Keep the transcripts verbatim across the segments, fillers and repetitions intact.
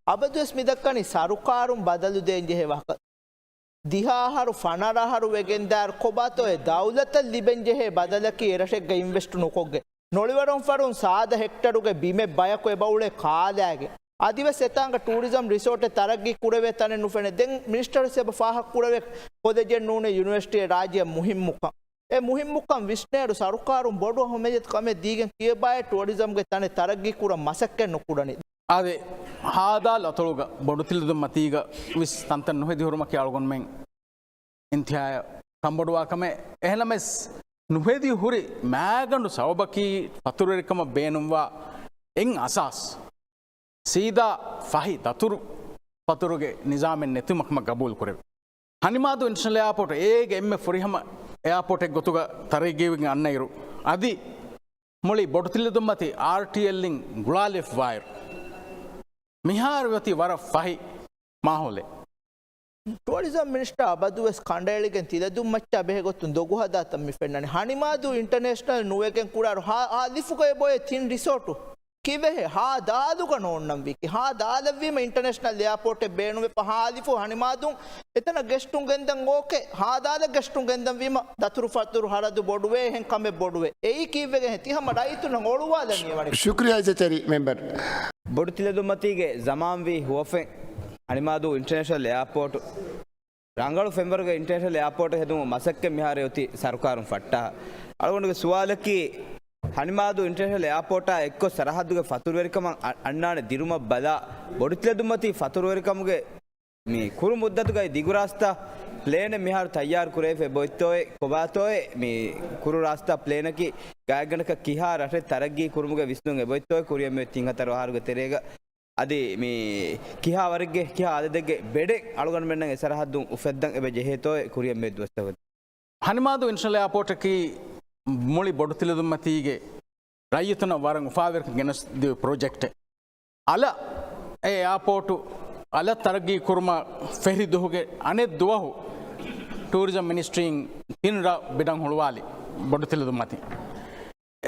އަބަދުވެސް މިދައްކަނީ ސަރުކާރުން ބަދަލު ދޭން ޖެހޭ ވާހަކަ. ދިހަ އަހަރު ފަނަރަ އަހަރު ވެގެންދާއިރު ކޮބާތޯއޭ ދައުލަތަށް ލިބެން ޖެހޭ ބަދަލަކީ އެރަށެއްގަ އިންވެސްޓު ނުކޮށްގެން. ނޮޅިވަރުންފަރުން ސާދަ ހެކްޓަރުގެ ބިމެއް ބަޔަކު އެބައުޅޭ ކާލާގެން. އަދިވެސް އެތާނގަ ޓޫރިޒަމް ރިސޯޓެއް ތަރައްގީ ކުރެވޭ ތަނެއް ނުފެނޭ. ދެން މިނިސްޓަރވެސް އެބަ ފާހަގަ ކުރެވޭ ކޮލެޖެއް ނޫނޭ ޔުނިވަރސިޓީއެއް ރާއްޖެއަށް މުހިންމުކަން. އެ މުހިންމުކަން ވިސްނޭއިރު ސަރުކާރުން ބޮޑު އަހައްމިއްޔަތު ކަމެއް ދީގެން ކިޔަބާއޭ ޓޫރިޒަމްގެ ތަނެއް ތަރައްގީ ކުރަން މަސައްކަތް ނުކުރަނީ. އާދެ، ހާދާލު އަތޮޅުގަ ބޮޑުތިލަދުންމަތީގަ ވިސް ތަންތަން ނުހެދި ހުރުމަކީ އަޅުގަނޑުމެން އިންތިހާޔަށް ކަންބޮޑުވާ ކަމެއް. އެހެންނަމަވެސް، ނުހެދި ހުރި މާގަނޑު ސަބަބަކީ ފަތުރުވެރިކަމަށް ބޭނުންވާ އެއް އަސާސް ސީދާ ފަހި ދަތުރު ފަތުރުގެ ނިޒާމެއް ނެތުމަކަމަށް ގަބޫލު ކުރެވި. ހަނިމާދޫ އިންޓަރނެޝަނަލް އެއާޕޯޓް އޭގެ އެންމެ ފުރިހަމަ އެއާޕޯޓެއް ގޮތުގަ ތަރައްގީވެގެން އަންނައިރު، އަދި މުޅި ބޮޑުތިލަދުންމަތީ އާރްޓީއެލްއިން ގުޅާލެފައިވާއިރު، މިހާރު އޮތީ ވަރަށް ފަހި މާހައުލެއް. ޓޫރިޒަމް މިނިސްޓަރ އަބަދުވެސް ކަނޑައެޅިގެން ތިލަދުންމައްޗާ ބެހޭ ގޮތުން ދޮގު ހަދާތަން މި ފެންނަނީ. ހަނިމާދޫ އިންޓަރނޭޝަނަލް ނުވެގެން ކުރާއިރު ހާ، ހާ ލިފުގައި ބޮއެ ތިން ރިސޯޓު. ކިވެހެ؟ ހާ ދާލުގަ ނޯންނަންވީކީ. ހާ ދާލަށްވީމަ އިންޓަރނޭޝަނަލް އެއާޕޯޓެއް ބޭނުންވެފަ ހާ ލިފު ހަނިމާދޫން އެތަނަށް ގެސްޓުން ގެންދަން އޯކޭ. ހާ ދާލަށް ގެސްޓުން ގެންދަން ވީމަ ދަތުރު ފަތުރު ހަރަދު ބޮޑުވޭ، އެހެން ކަމެއް ބޮޑުވޭ. އެއީ ކީއްވެގެން ތި ހަމަ ރައްޔިތުންނަށް އޮޅުވާލަނީ ވަނީ. ޝުކްރިޔާ އިއްޒަތްތެރި މެމްބަރު. ބޮޑުތިލަދުންމަތީގެ ޒަމާންވީ ހުވަފެން ހަނިމާދޫ އިންޓަރނޭޝަނަލް އެއާޕޯޓު ރަނގަޅު ފެންވަރުގެ އިންޓަރނޭޝަނަލް އެއާޕޯޓް ހެދުމުގެ މަސައްކަތް މިހާރު އޮތީ ސަރުކާރުން ފައްޓާ. އަޅުގަނޑުގެ ސުވާލަކީ، ހަނިމާދޫ އިންޓަރނޭޝަނަލް އެއާޕޯޓާ އެއްކޮށް ސަރަހައްދުގެ ފަތުރުވެރިކަމަށް އަ-، އަންނާނެ ދިރުމަށް ބަލާ، ބޮޑުތިލަދުންމަތީ ފަތުރުވެރިކަމުގެ މި ކުރު މުއްދަތުގައި ދިގުރާސްތާ ޕްލޭނެއް މިހާރު ތައްޔާރު ކުރެވިފަ އެބައޮތްތޯއޭ؟ ކޮބާތޯއޭ މި ކުރު ރާސްތާ ޕްލޭނަކީ؟ ގާތްގަނޑަކަށް ކިހާ ރަށެއް ތަރައްގީ ކުރުމުގެ ވިސްނުން އެބައޮތްތޯއޭ ކުރިއަށް މިއޮތް ތިން ހަތަރު އަހަރުގެ ތެރޭގަ؟ އަދި މި ކިހާ ވަރެއްގެ، ކިހާ އަދަދެއްގެ ބެޑެއް އަޅުގަނޑުމެންނަށް އެ ސަރަހައްދުން އުފެއްދަން އެބަ ޖެހޭތޯއޭ ކުރިއަށް މިއޮތް ދުވަސްތަކުގަ؟ ހަނިމާދޫ އިންޓަރނޭޝަނަލް އެއާޕޯޓަކީ މުޅި ބޮޑުތިލަދުންމަތީގެ ރައްޔިތުންނަށް ވަރަށް އުފާވެރިކަން ގެނެސްދިޔު ޕްރޮޖެކްޓެއް. އަލަށް އެ އެއާޕޯޓު އަލަށް ތަރައްގީ ކުރުމަށް ފެށި ދުވަހުގެ އަނެއް ދުވަހު ޓޫރިޒަމް މިނިސްޓްރީން ތިން ރަށް ބިޑަށް ހުޅުވާލި ބޮޑުތިލަދުންމަތި.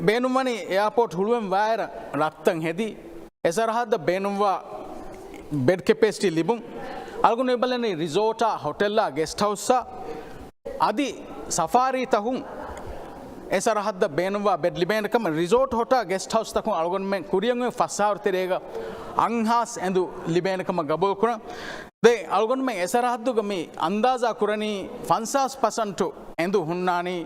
ބޭނުންވަނީ އެއާޕޯޓް ހުޅުވެން ވާއިރަށް ރަށްތައް ހެދި، އެ ސަރަހައްދަށް ބޭނުންވާ ބެޑް ކެޕޭސިޓީ ލިބުން. އަޅުގަނޑު އެބަލަނީ ރިސޯޓާ، ހޮޓެލާ، ގެސްޓް ހައުސްއާ، އަދި ސަފާރީތަކުން އެ ސަރަހައްދަށް ބޭނުންވާ ބެޑް ލިބޭނެ ކަމަށް ރިސޯޓް ހޮޓާ ގެސްޓް ހައުސްތަކުން އަޅުގަނޑުމެން ކުރިއަށް އޮތް ފަސް އަހަރު ތެރޭގަ އަށްހާސް އެނދު ލިބޭނެ ކަމަށް ގަބޫލު ކުރަން. ދެން އަޅުގަނޑުމެން އެ ސަރަހައްދުގަ މި އަންދާޒާ ކުރަނީ ފަންސާސް ޕަސެންޓު އެނދު ހުންނާނީ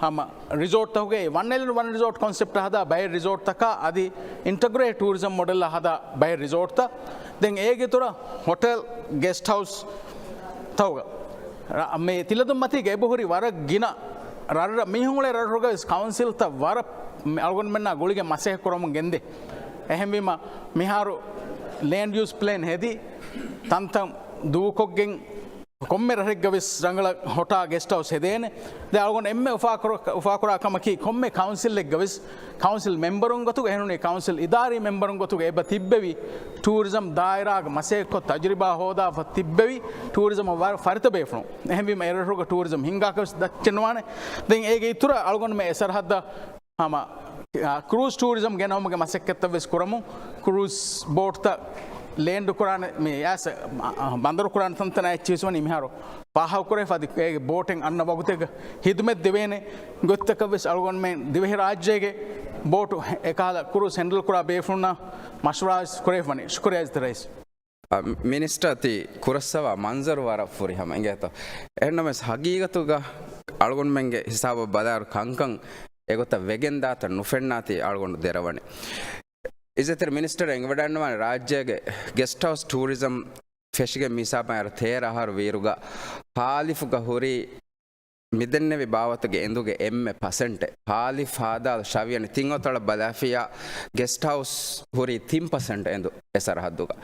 ހަމަ ރިސޯޓްތަކުގެ ވަން އައިލެންޑް ވަން ރިސޯޓް ކޮންސެޕްޓަށް ހަދާ ބައެއް ރިސޯޓްތަކާ އަދި އިންޓަގްރޭޓް ޓޫރިޒަމް މޮޑެލްއަށް ހަދާ ބައެއް ރިސޯޓްތައް. ދެން އޭގެ އިތުރަށް ހޮޓެލް، ގެސްޓް ހައުސް ތަކުގަ ރ-، މި ތިލަދުންމަތީގަ އެބަހުރި ވަރަށް ގިނަ ރަށްރަށް މީހުން އުޅޭ ރަށްރަށުގަ ވެސް ކައުންސިލްތައް ވަރަށް މި އަޅުގަނޑުމެންނާ ގުޅިގެން މަސައްކަތް ކުރަމުން ގެންދޭ. އެހެންވީމަ މިހާރު ލޭންޑް ޔޫސް ޕްލޭން ހެދި ތަންތަން ދޫކޮށްގެން ކޮންމެ ރަށެއްގަ ވެސް ރަނގަޅަށް ހޮޓާ ގެސްޓް ހައުސް ހެދޭނެ. ދެން އަޅުގަނޑު އެންމެ އުފާކުރ-، އުފާކުރާ ކަމަކީ ކޮންމެ ކައުންސިލްއެއްގަ ވެސް ކައުންސިލް މެމްބަރުން ގޮތުގަ އެހެންނޫނީ ކައުންސިލް އިދާރީ މެމްބަރުން ގޮތުގަ އެބަ ތިއްބެވި ޓޫރިޒަމް ދާއިރާގެ މަސައްކަތްކޮށް ތަޖުރިބާ ހޯދާފަ ތިއްބެވި ޓޫރިޒަމަށް ވަރަށް ފަރިތަ ބޭފުޅުން. އެހެންވީމަ އެ ރަށުގަ ޓޫރިޒަމް ހިންގާކަށް ވެސް ދައްޗެއް ނުވާނެ. ދެން އޭގެ އިތުރަށް އަޅުގަނޑުމެން އެ ސަރަހައްދަށް ހަމަ، އާ، ކްރޫޒް ޓޫރިޒަމް ގެނައުމުގެ މަސައްކަތްތައް ވެސް ކުރަމުން. ކްރޫޒް ބޯޓްތައް ލޭންޑް ކުރާނެ، މި އައިސް، އާ، ބަނދަރު ކުރާނެ ތަންތަނާ އެއްޗިހި ވަނީ މިހާރު ފާހަގަކުރެވިފަ އަދި އޭގެ ބޯޓެއް އަންނަ ވަގުތެއްގަ ހިދުމަތް ދެވޭނެ ގޮތްތަކަށް ވެސް އަޅުގަނޑުމެން ދިވެހިރާއްޖޭގެ ބޯޓު އެކަހަލަ ކްރޫޒް ހެންޑަލް ކުރާ ބޭފުޅުންނާ މަޝްވަރާ ވެސް ކުރެވިފަ ވަނީ. ޝުކުރިއްޔާ އިއްޒަތްތެރި ރައީސް. އަ، މިނިސްޓަރ ތި ކުރައްސަވާ މަންޒަރު ވަރަށް ފުރިހަމަ އިނގޭތޯ. އެހެންނަމަވެސް ހަގީގަތުގަ އަޅުގަނޑުމެންގެ ހިސާބަށް ބަލާއިރު ކަންކަން އެގޮތަށް ވެގެންދާތަން ނުފެންނާތީ އަޅުގަނޑު ދެރަވަނީ. އިއްޒަތްތެރި މިނިސްޓަރ އެނގިވަޑައިންނަވާނެ ރާއްޖޭގެ ގެސްޓް ހައުސް ޓޫރިޒަމް ފެށިގެން މިހިސާބަށް އައިރު ތޭރަ އަހަރު ވީއިރުގަ ހާލިފުގަ ހުރި މިދެންނެވި ބާވަތުގެ އެނދުގެ އެންމެ ޕަސެންޓެއް ހާލިފް ހާދާލު ޝަވިޔަނި ތިން އޮތޮޅަށް ބަލާފިއްޔާ ގެސްޓް ހައުސް ހުރީ ތިން ޕަސެންޓް އެނދު އެ ސަރަހައްދުގަ.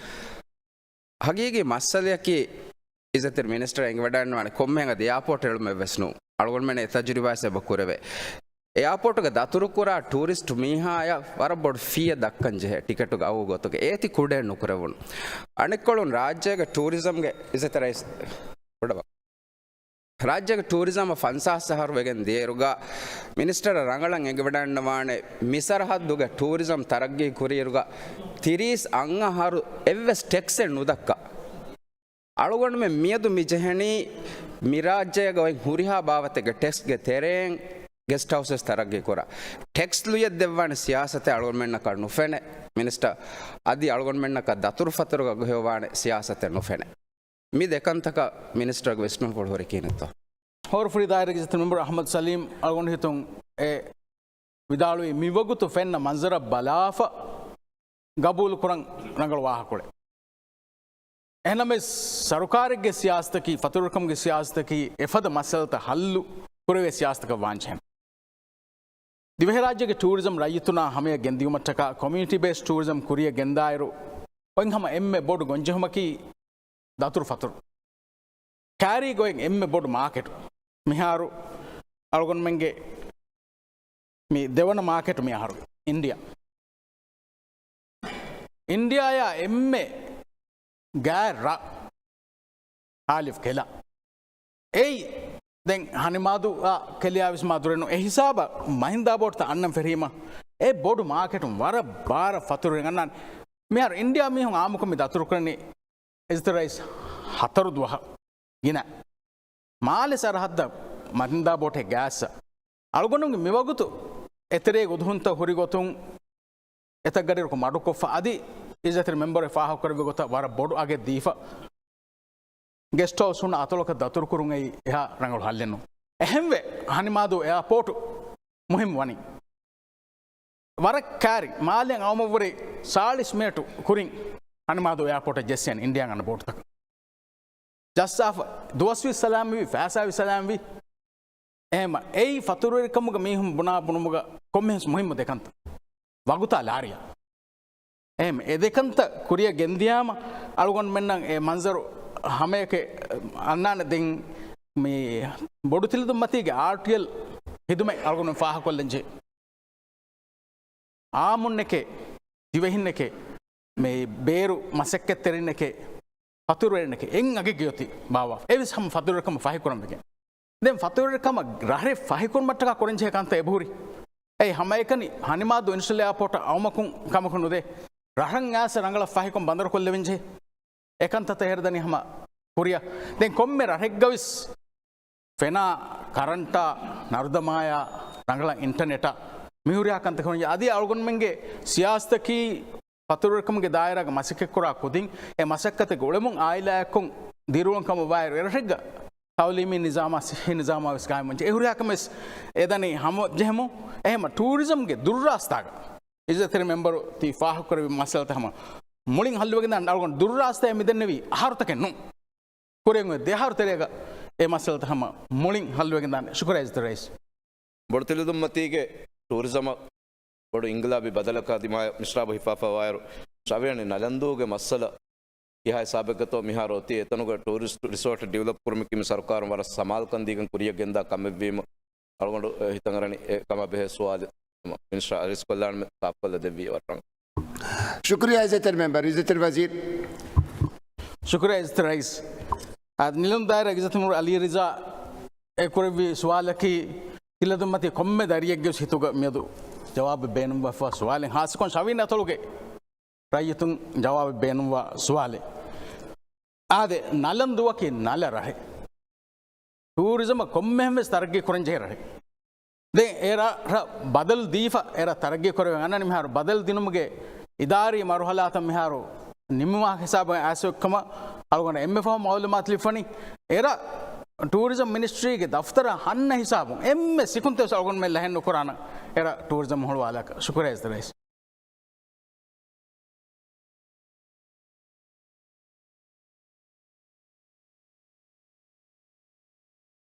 ހަގީގީ މައްސަލަޔަކީ އިއްޒަތްތެރި މިނިސްޓަރ އެނގިވަޑައިންނަވާނެ ކޮންމެހެން އަދި އެއާޕޯޓް އެޅުމެއް ވެސް ނޫން. އަޅުގަނޑުމެން އެ ތަޖުރިބާ ވެސް އެބަ ކުރެވޭ. އެއާޕޯޓުގެ ދަތުރުކުރާ ޓޫރިސްޓު މީހާޔަށް ވަރަށް ބޮޑު ފީއެއް ދައްކަން ޖެހޭ ޓިކެޓުގެ އަގު ގޮތުގެ އޭތި ކުޑައެއް ނުކުރެވުނު. އަނެއްކޮޅުން ރާއްޖޭގެ ޓޫރިޒަމްގެ އިއްޒަތްތެރި ރައީސް ބޮޑަށް ރާއްޖޭގެ ޓޫރިޒަމަށް ފަންސާސް އަހަރު ވެގެން ދިޔައިރުގަ، މިނިސްޓަރ ރަނގަޅަށް އެނގިވަޑައިގަންނަވާނެ، މި ސަރަހައްދުގެ ޓޫރިޒަމް ތަރައްގީ ކުރިއިރުގަ ތިރީސް އަށް އަހަރު އެއްވެސް ޓެކްސެއް ނުދައްކާ. އަޅުގަނޑުމެން މިއަދު މި ޖެހެނީ މި ރާއްޖޭގަ އޮތް ހުރިހާ ބާވަތެއްގެ ޓެކްސްގެ ތެރެއިން ގެސްޓް ހައުސް ތަރައްގީ ކުރާ. ޓެކްސް ލުޔެއް ދެއްވާނެ ސިޔާސަތެއް އަޅުގަނޑުމެންނަކަށް ނުފެނޭ. މިނިސްޓަރ އަދި އަޅުގަނޑުމެންނަކަށް ދަތުރުފަތުރުގަ ގޮހެވާނެ ސިޔާސަތެއް ނުފެނޭ. މި ދެކަންތަކަށް މިނިސްޓަރގެ ވިސްނުންފުޅު ހުރީ ކިހިނެއްތޯ؟ ހޯރަފުރި ދާއިރާގެ އިއްޒަތްތެރި މެމްބަރު އަޙްމަދު ސަލީމް އަޅުގަނޑު ހިތުން އެ ވިދާޅުވީ މިވަގުތު ފެންނަ މަންޒަރަށް ބަލާފަ ގަބޫލުކުރަން ރަނގަޅު ވާހަކައެއް. އެހެންނަމަވެސް، ސަރުކާރެއްގެ ސިޔާސަތަކީ، ފަތުރުވެރިކަމުގެ ސިޔާސަތަކީ އެފަދަ މައްސަލަތައް ހައްލު ކުރެވޭ ސިޔާސަތަކަށް ވާންޖެހޭ. ދިވެހިރާއްޖޭގެ ޓޫރިޒަމް ރައްޔިތުންނާ ހަމަޔަށް ގެންދިއުމަށްޓަކާ ކޮމިއުނިޓީ ބޭސްޑް ޓޫރިޒަމް ކުރިއަށް ގެންދާއިރު، އޮތް ހަމަ އެންމެ ބޮޑު ގޮންޖެހުމަކީ ދަތުރުފަތުރު. ކާރީގަ އޮތް އެންމެ ބޮޑު މާކެޓު މިހާރު އަޅުގަނޑުމެންގެ މި ދެވަނަ މާކެޓު މި އަހަރު އިންޑިއާ. އިންޑިއާއާ އެންމެ ގާތް ރަށް ހާލިފް ކެލާ. އެއީ ދެން ހަނިމާދުއާ ކެލިޔާ ވެސް މާ ދުރެއް ނޫން. އެ ހިސާބަށް މަހިންދާ ބޯޓްތައް އަންނަން ފެށީމަ، އެ ބޮޑު މާކެޓުން ވަރަށް ބާރަށް ފަތުރުވެގެން އަންނާނެ. މިހާރު އިންޑިއާ މީހުން އާއްމުކޮށް މި ދަތުރުކުރަނީ އިއްޒަތްތެރި ރައީސް ހަތަރު ދުވަހަށް ގިނަ. މާލެ ސަރަހައްދަށް މަހިންދާ ބޯޓެއް ގާސް އަޅުގަނޑުމެންގެ މިވަގުތު އެތެރޭގެ އުދުހުންތައް ހުރި ގޮތުން އެތައް ގަޑިއިރަކު މަޑުކޮށްފަ އަދި އިއްޒަތްތެރި މެމްބަރު ފާހަގަކުރެއްވި ގޮތަށް ވަރަށް ބޮޑު އަގެއް ދީފަ، ގެސްޓް ހައުސް ހުންނަ އަތޮޅަކަށް ދަތުރުކުރުން އެއީ އެހާ ރަނގަޅު ހައްލެއް ނޫން. އެހެންވެ، ހަނިމާދޫ އެއާޕޯޓު މުހިއްމު ވަނީ. ވަރަށް ކާރި މާލެއަށް އައުމަށްވުރެ ސާޅީސް މިނެޓު ކުރިން ހަނިމާދޫ އެއާޕޯޓަށް ޖެއްސޭނެ އިންޑިއާން އަންނަ ބޯޓުތަކަށް. ޖައްސާފަ ދުވަސްވީސް ސަލާމަތްވީ، ފައިސާވީސް ސަލާމަތްވީ. އެހެމަ އެއީ ފަތުރުވެރިކަމުގަ މީހުން ބުނާ ބުނުމުގަ ކޮންމެހެންސް މުހިއްމު ދެކަންތައް. ވަގުތާ ލާރިޔާ. އެހެމަ އެ ދެކަންތައް ކުރިއަށް ގެންދިޔާމަ، އަޅުގަނޑުމެންނަށް އެ މަންޒަރު ހަމަޔަކެއް އަންނާނެ. ދެން މި ބޮޑުތިލަދުންމަތީގެ އާރްޓީއެލް ހިދުމަތް އަޅުގަނޑު ފާހަގަކޮށްލަންޖެހޭ. އާއްމުންނެކޭ، ދިވެހިންނެކޭ، މި ބޭރު މަސައްކަތްތެރިންނެކޭ، ފަތުރުވެރިންނެކޭ، އެއް އަގެއްގެ އޮތީ ބާވާ. އެވެސް ހަމަ ފަތުރުވެރިކަމަށް ފަހިކުރަން ވެގެން. ދެން ފަތުރުވެރިކަމަށް ރަށެއް ފަހިކުރުމަށްޓަކާ ކުރަންޖެހޭ ކަންތައް އެބަހުރި. އެއީ ހަމައެކަނި ހަނިމާދޫ އިންޑަސްޓްރިއަލް އެއާޕޯޓަށް އައުމަކުން ކަމަކު ނުދޭ. ރަށަށް އައިސް ރަނގަޅަށް ފަހިކޮށް ބަނދަރުކޮށްލެވެންޖެހޭ. އެކަންތައްތައް އެހެރަ ދަނީ ހަމަ ކުރިއަށް. ދެން ކޮންމެ ރަށެއްގަވެސް ފެނާ ކަރަންޓާ، ނަރުދަމާޔާ، ރަނގަޅަށް އިންޓަނެޓާ، މިހުރިހާ ކަންތަކުން އަދި އަޅުގަނޑުމެންގެ ސިޔާސަތަކީ ފަތުރުވެރިކަމުގެ ދާއިރާގަ މަސައްކަތްކުރާ ކުދިން އެ މަސައްކަތުގެ އުޅެމުން އާއިލާއެއްކޮށް ދިރިއުޅުން ކަމަށް ވާއިރު، އެރަށެއްގަ ތައުލީމީ ނިޒާމާ ސިއްހީ ނިޒާމާ ވެސް ގާއިމްވެއްޖެ. އެ ހުރިހާ ކަމެއް ވެސް އެ ދަނީ ހަމަޖެހެމުން. އެހެމަ ޓޫރިޒަމްގެ ދުއްރާސްތާގަ އިއްޒަތްތެރި މެމްބަރު ތި ފާހަގަކުރެއްވި މައްސަލަތައް ހަމަ މުޅިން ހައްލުވެގެންދާނެ. އަޅުގަނޑު ދުއްރާސްތައް މިދެންނެވީ އަހަރުތަކެއް ނޫން. ކުރިއަށް ދެއަހަރު ތެރޭގަ އެ މައްސަލަތައް ހަމަ މުޅިން ހައްލުވެގެންދާނެ. ޝުކުރިއްޔާ އިއްޒަތްތެރި ރައީސް. ބޮޑުތިލަދުންމަތީގެ ޓޫރިޒަމަށް ބޮޑު އިންގިލާބީ ބަދަލަކާ ދިމާޔަށް މިސްރާބު ހިފާފަ ވާއިރު، ޝަވިޔަނި ނަލަންދޫގެ މައްސަލަ ކިހާ ހިސާބެއްގަތޯ މިހާރު އޮތީ؟ އެތަނުގަ ޓޫރިސްޓް ރިސޯޓް ޑިވެލޮޕް ކުރުމަކީ މި ސަރުކާރުން ވަރަށް ސަމާލުކަން ދީގެން ކުރިއަށް ގެންދާ ކަމެއްވީމަ، އަޅުގަނޑު ހިތަށް އަރަނީ އެ ކަމާ ބެހޭ ސުވާލެއް މިނިސްޓަރ އަރިސްކޮށްލާނަމޭ ސާފުކޮށްލަ ދެއްވީ ވަރަށް. ޝުކުރިއްޔާ އިއްޒަތްތެރި މެމްބަރު، އިއްޒަތްތެރި ވަޒީރު. ޝުކުރިއްޔާ އިއްޒަތްތެރި ރައީސް. އާދެ، ނިލަންދޫ ދާއިރާގެ އިއްޒަތްތެރި މެމްބަރު އަލީ ރިޒާ އެ ކުރެއްވި ސުވާލަކީ، ތިލަދުންމަތީ ކޮންމެ ދަރިއެއްގެ ވެސް ހިތުގަ މިއަދު ޖަވާބެއް ބޭނުންވާފަ ސުވާލެއް، ހާއްސަކޮށް ޝަވިޔަނި އަތޮޅުގެ ރައްޔިތުން ޖަވާބެއް ބޭނުންވާ ސުވާލެއް. އާދެ، ނަލަންދޫއަކީ ނަލަ ރަށެއް. ޓޫރިޒަމަށް ކޮންމެހެން ވެސް ތަރައްގީ ކުރަން ޖެހޭ ރަށެއް. ދެން އެ ރަށް، ރަށް ބަދަލު ދީފަ، އެ ރަށް ތަރައްގީ ކުރެވެން އަންނަނީ މިހާރު ބަދަލު ދިނުމުގެ އިދާރީ މަރުހަލާތައް މިހާރު ނިމުމާ ހިސާބުން އައިސް ކަމަށް އަޅުގަނޑަށް އެންމެ ފަހު މައުލޫމާތު ލިބިފަނީ. އެ ރަށް ޓޫރިޒަމް މިނިސްޓްރީގެ ދަފްތަރަށް ހަންނަ ހިސާބުން އެންމެ ސިކުންތެއް ވެސް އަޅުގަނޑުމެން ލަހެއް ނުކުރާނަން އެ ރަށް ޓޫރިޒަމް ހުޅުވާލާކަށް. ޝުކުރިއްޔާ އިއްޒަތްތެރި ރައީސް.